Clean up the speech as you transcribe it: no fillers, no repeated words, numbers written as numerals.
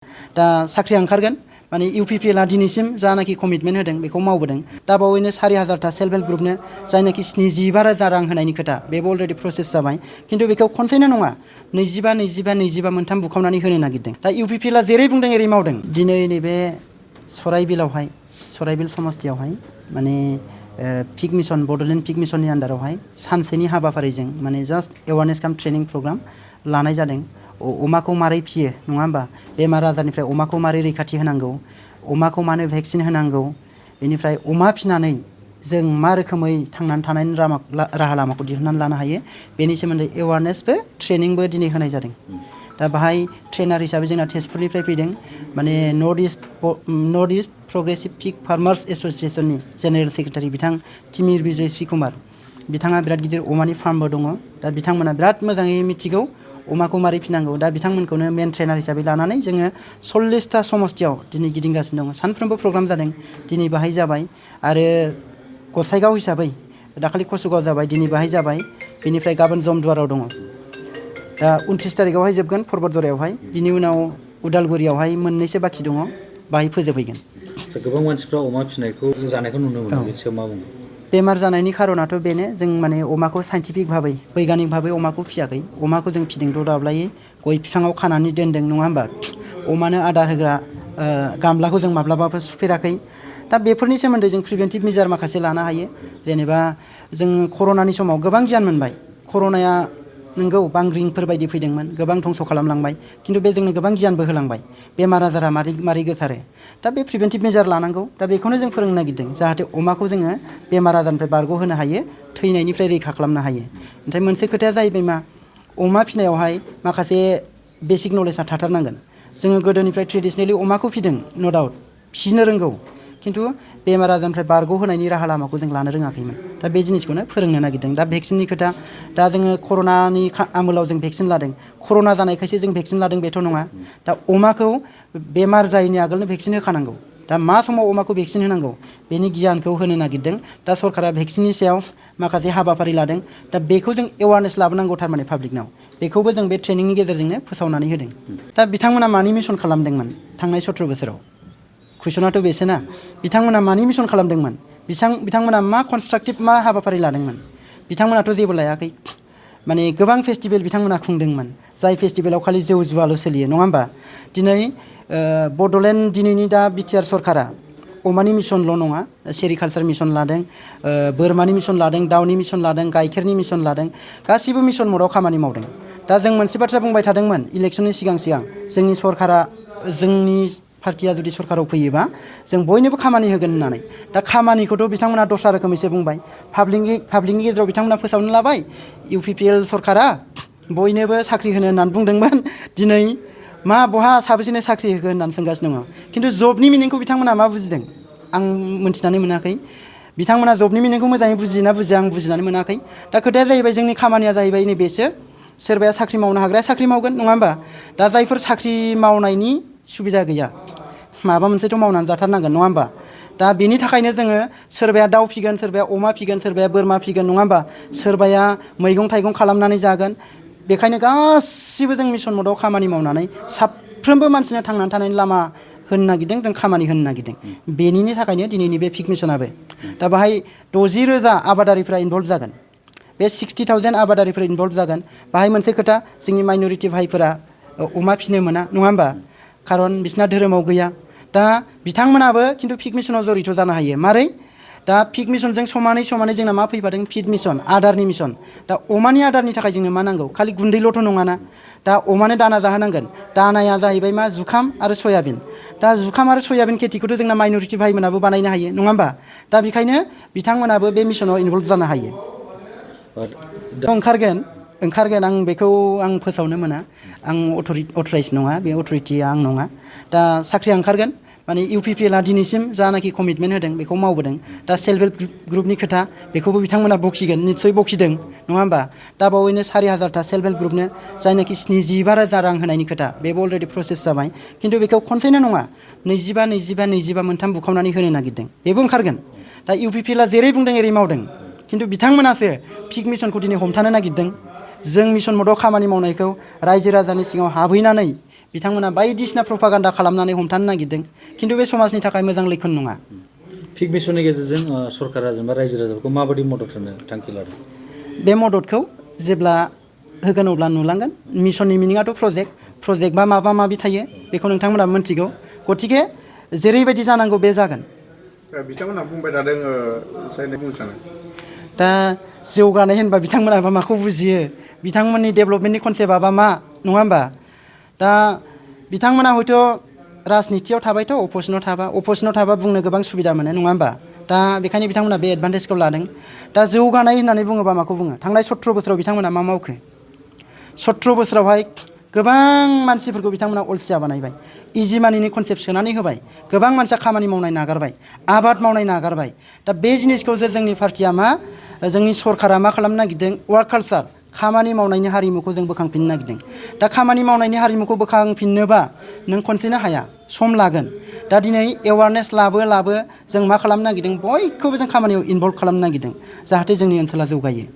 दा साख्रि ओंखारगोन माने इउपिपिएलआ दिनैसिम जानाखि कमिटमेन्ट होदों बेखौ मावबोदों दा बावैनो 4,000टा सेल्फ हेल्प ग्रुपनो जायनाखि 75,000 रां होनायनि खोथा बेबो अलरेडि प्रसेस जाबाय खिन्थु बेखौ खनसेनो नङा 25 मोनथाम बुखावनानै होनो नागिरदों दा इउपिपिएलआ जेरै बुंदों एरै मावदों दिनै नैबे सराइबिल समस्तियावहाय माने पिक मिशन बड'लेण्ड पिक मिशननि आन्दारावहाय सानसेनि हाबाफारिजों माने जास्ट एवारनेस काम ट्रेनिं प्रग्राम लानाय जादों अमाखौ मारै फियो नङा होमबा बेमार आजारनिफ्राय अमाखौ मारै रैखाथि होनांगौ अमाखौ मानो भेक्सिन होनांगौ बेनिफ्राय अमा फिनानै जों मा रोखोमै थांनानै थानायनि राहा लामाखौ दिहुननानै लानो हायो बेनि सोमोन्दै एवारनेसबो ट्रेनिंबो दिनै होनाय जादों दा बाहाय ट्रेनार हिसाबै जोंना तेजपुरनिफ्राय फैदों माने north east progressive pig farmers एस'सिएशननि जेनेरेल सेक्रेटारि बिथां तिमिर बिजय श्रीकुमार बिथाङा बिराद गिदिर अमानि फार्मबो दङ दा बिथांमोना बिराद मोजाङै मिथिगौ अमाखौ मारै फिनांगौ दा बिथांमोनखौनो मेन ट्रेनार हिसाबै लानानै जोङो 40टा समस्तियाव दिनै गिदिंगासिनो दङ सानफ्रोमबो प्रग्राम जादों दिनै बाहाय जाबाय आरो गसाइगाव हिसाबै दाखालि कसुगाव जाबाय दिनै बाहाय जाबाय बेनिफ्राय गाबोन जमदुवाराव दङ दा 29 तारिखआवहाय जोबगोन पर्बतजरायावहाय बिनि उनाव उदालगुरियावहाय मोननैसो बाखि दङ बाहाय फोजोबहैगोन गोबां मानसिफ्रा अमा फिनायखौ जानायखौ नुनो मोनो बेनि सायाव मा बुङो बेमार जानायनि खारनाथ' बेनो जों माने अमाखौ साइन्टिफिक भाबै बैगानिक भाबै अमाखौ फियाखै अमाखौ जों फिदिंथ' दाब्लायै गय बिफाङाव खानानै दोनदों नङा होमबा अमानो आदार होग्रा गामलाखौ जों माब्लाबाबो सुफेराखै दा बेफोरनि सोमोन्दै जों प्रिभेन्टिभ मेजार माखासे लानो हायो जेनेबा जोङो कर'नानि समाव गोबां गियान मोनबाय कर'नाया नोंगौ बांग्रिंफोर बायदि फैदोंमोन गोबां धंस' खालामलांबाय खिन्थु बे जोंनो गोबां गियानबो होलांबाय बेमार आजारा मारै गोसारो दा बे प्रिभेन्टिभ मेजार लानांगौ दा बेखौनो जों फोरोंनो नागिरदों जाहाथे अमाखौ जोङो बेमार आजारनिफ्राय बारग'होनो हायो थैनायनिफ्राय रैखा खालामनो हायो ओमफ्राय मोनसे खोथाया जाहैबाय मा अमा फिनायावहाय माखासे बेसिक नलेजआ थाथारनांगोन जोङो गोदोनिफ्राय ट्रेडिसनेलि अमाखौ फिदों न' डाउट फिनो रोंगौ खिन्थु बेमार आजारनिफ्राय बारग'होनायनि राहा लामाखौ जों लानो रोङाखैमोन दा बे जिनिसखौनो फोरोंनो नागिरदों दा भेक्सिननि खोथा दा जोङो कर'नानि आमोलाव जों भेक्सिन लादों कर'ना जानायखायसो जों भेक्सिन लादों बेथ' नङा दा अमाखौ बेमार जायैनि आगोलनो भेक्सिन होखानांगौ दा मा समाव अमाखौ भेक्सिन होनांगौ बेनि गियानखौ होनो नागिरदों दा सरकारा भेक्सिननि सायाव माखासे हाबाफारि लादों दा बेखौ जों एवारनेस लाबोनांगौ थारमाने पाब्लिकनाव बेखौबो जों बे ट्रेनिंनि गेजेरजोंनो फोसावनानै होदों दा बिथांमोना मानि मिशन खालामदोंमोन थांनाय 17 बोसोराव कुइसनाथ' बेसोना बिथांमोना मानि मिशन खालामदोंमोन बिथांमोना मा कनस्ट्राक्टिभ मा हाबाफारि लादोंमोन बिथांमोनाथ' जेबो लायाखै माने गोबां फेस्टिभेल बिथांमोना खुंदोंमोन जाय फेस्टिभेलाव खालि जौ जुवाल' सोलियो नङा होमबा दिनै बड'लेण्ड दिनैनि दा बिटिआर सरकारा अमानि मिशनल' नङा सेरिकालचार मिशन लादों बोरमानि मिशन लादों दाउनि मिशन लादों गाइखेरनि मिशन लादों गासिबो मिशन मदाव खामानि मावदों दा जों मोनसे बाथ्रा बुंबाय थादोंमोन इलेक्सननि सिगां जोंनि सरकारा जोंनि पार्टिया जुदि सरकाराव फैयोबा जों बयनोबो खामानि होगोन होननानै दा खामानिखौथ' बिथांमोना दस्रा रोखोमैसो बुंबाय पाब्लिकनि गेजेराव बिथांमोना फोसावनो लाबाय इउपिपिएल सरकारा बयनोबो साख्रि होनो होननानै बुंदोंमोन दिनै मा बहा साबेसेनो साख्रि होगोन होननानै सोंगासिनो दङ खिन्थु जबनि मिनिंखौ बिथांमोना मा बुजिदों आं मोनथिनानै मोनाखै बिथांमोना जबनि मिनिंखौ मोजाङै बुजियोना बुजिया आं बुजिनानै मोनाखै दा खोथाया जाहैबाय जोंनि खामानिया जाहैबाय नैबेसो सोरबाया साख्रि मावनो हाग्राया साख्रि मावगोन नङा होमबा दा जायफोर साख्रि मावनायनि सुबिदा गैया माबा मोनसेथ' मावनानै जाथारनांगोन नङा होमबा दा बेनि थाखायनो जोङो सोरबाया दाउ फिगोन सोरबाया अमा फिगोन सोरबाया बोरमा फिगोन नङा होमबा सोरबाया मैगं थाइगं खालामनानै जागोन बेखायनो गासिबो जों मिशन मदाव खामानि मावनानै साफ्रोमबो मानसिनो थांनानै थानायनि लामा होनो नागिरदों जों खामानि होनो नागिरदों बेनिनि थाखायनो दिनैनि बे पिक मिशनाबो दा बाहाय 60,000 आबादारिफ्रा इनभल्भ जागोन बे 60,000 आबादारिफोर इनभल्भ जागोन बाहाय मोनसे खोथा जोंनि माइन'रिटि भाइफोरा अमा फिनो मोना नङा होमबा खारन बिसिना धोरोमाव गैया दा बिथांमोनाबो खिन्थु पिक मिशनाव जरित जानो हायो मारै दा पिक मिशनजों समानै जोंना मा फैफादों फिड मिशन आदारनि मिशन दा अमानि आदारनि थाखाय जोंनो मा नांगौ खालि गुन्दैल'थ' नङाना दा अमानो दाना जाहोनांगोन दानाया जाहैबाय मा जुखाम आरो सयाबिन दा जुखाम आरो सयाबिन खेथिखौथ' जोंना माइन'रिटि भाइमोनाबो बानायनो हायो नङा होमबा दा बेखायनो बिथांमोनाबो बे मिशनाव इनभल्भ जानो हायो ओंखारगोन आं बेखौ आं फोसावनो मोना आं अथराइज नङा बे अथरिटिया आं नङा दा साख्रिया ओंखारगोन माने इउपिपिएलआ दिनैसिम जानाखि कमिटमेन्ट होदों बेखौ मावबोदों दा सेल्फ हेल्प ग्रुपनि खोथा बेखौबो बिथांमोना बखिगोन निस्सय बखिदों नङा होमबा दा बावैनो 4,000टा सेल्फ हेल्प ग्रुपनो जायनाखि 75,000 रां होनायनि खोथा बेबो अलरेडि प्रसेस जाबाय खिन्थु बेखौ खनसेनो नङा 25 मोनथाम बुखावनानै होनो नागिरदों बेबो ओंखारगोन दा इउपिपिएलआ जेरै बुंदों एरै मावदों खिन्थु बिथांमोनासो पिक मिशनखौ दिनै हमथानो नागिरदों जों मिशन मदाव खामानि मावनायखौ रायजो राजानि सिगाङाव हाबहैनानै बिथांमोना बायदिसिना प्रपागान्डा खालामनानै हमथानो नागिरदों खिन्थु बे समाजनि थाखाय मोजां लैखोन नङा। पिक मिसननि गेजेरजों सरकारा जेनेबा रायजो राजाफोरखौ माबायदि मदद होनो थांखि लादों? बे मददखौ जेब्ला होगोन अब्ला नुलांगोन। मिसननि मिनिङाथ' प्रजेक्ट बा माबा माबि थायो बेखौ नोंथांमोना मिथिगौ। गतिके जेरैबायदि जानांगौ बे जागोन। बिथांमोनहा बुंबाय थादों जायनो बुंनो सानो दा जौगानाय होनबा बिथांमोनाबा माखौ बुजियो बिथांमोननि डेभेलपमेन्टनि कनसेप्टआबा मा नङा होमबा? दा बिथांमोना हयथ' राजनितियाव थाबायथ' अपजिसनाव थाबा बुंनो गोबां सुबिदा मोनो नङा होमबा? दा बेखायनो बिथांमोना बे एडभान्टेजखौ लादों। दा जौगानाय होननानै बुङोबा माखौ बुङो? थांनाय 17 बोसोराव बिथांमोना मा मावखो? 17 बोसोरावहाय गोबां मानसिफोरखौ बिथांमोना अलसिया बानायबाय। इजि मानिनि कनसेप्ट सोनानै होबाय। गोबां मानसिया खामानि मावनाय नागारबाय, आबाद मावनाय नागारबाय। दा बे जिनिसखौसो जोंनि पार्टिया जोंनि सरकारा मा खालामनो नागिरदों? वार्क कालचार, खामानि मावनायनि हारिमुखौ जों बोखांफिननो नागिरदों। दा खामानि मावनायनि हारिमुखौ बोखांफिननोबा नों खनसेनो हाया, सम लागोन। दा दिनै एवारनेस लाबो जों मा खालामनो नागिरदों? बयखौबो जों खामानियाव इनभल्भ खालामनो नागिरदों जाहाथे जोंनि ओनसोला जौगायो।